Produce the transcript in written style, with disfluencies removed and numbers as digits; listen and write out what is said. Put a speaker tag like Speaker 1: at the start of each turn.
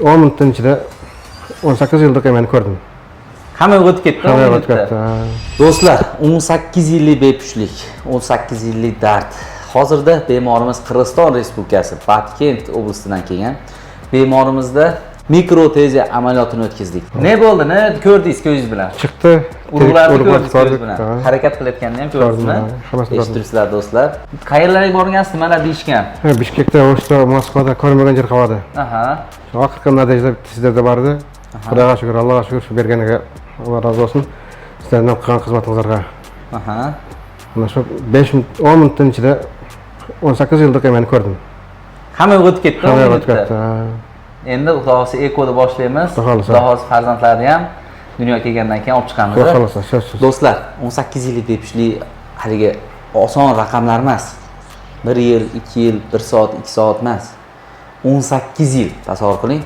Speaker 1: 10 minutning ichida 18 yillik emani ko'rdim.
Speaker 2: Hamma yo'q o'tib ketdi.
Speaker 1: Hamma
Speaker 2: 10
Speaker 1: o'tib
Speaker 2: minutda.
Speaker 1: ketdi, ha.
Speaker 2: Do'stlar, 18 yillik bepushtlik, 18 yillik dard. Hozirda bemorimiz Qirg'iziston Respublikasi Batkent oblastidan kelgan. Bemorimizda mikrotezi amaliyotini o'tkazdik. Ne bo'ldi? Ne ko'rdingiz ko'zingiz bilan?
Speaker 1: Chiqdi.
Speaker 2: Urug'larni
Speaker 1: Urug'lar
Speaker 2: ko'rdingiz ko'zingiz
Speaker 1: ko'rdik,
Speaker 2: bilan.
Speaker 1: ha.
Speaker 2: Harakat qilayotganini ham ko'rdingizmi?
Speaker 1: Ko'rdim, ha, hammasini ko'rdim.
Speaker 2: Eshitib do'stlar. Qayerlarga borgansiz, nimalar deyishgan?
Speaker 1: Ha, Bishkekda, O'shda, Moskvada ko'rmagan yer qolmadi. Shu oxirgi natijada sizlarda bordi. Xudoga shukur, Allohga shukur, shu berganiga Alloh rozi bo'lsin. Sizlardan qilgan xizmatingizlarga. Mana shu 5 minut, 10 minutning ichida 18 yillik emani ko'rdim.
Speaker 2: Hamma yo'q o'tib ketdi.
Speaker 1: Hamma
Speaker 2: 10
Speaker 1: o'tib
Speaker 2: minutda.
Speaker 1: ketdi, ha.
Speaker 2: Endi Xudo xohlasa ekoda boshlaymiz.
Speaker 1: Xudo xohlasa.
Speaker 2: Xudo xohlasa farzandlarni ham dunyoga kelgandan keyin olib chiqamiz.
Speaker 1: Xudo xohlasa, so'zsiz.
Speaker 2: Do'stlar, 18 yillik bepushtlik haligi oson raqamlar emas. 1 yil, 2 yil, 1 soat, 2 soat emas. 18 yil tasavvur qiling.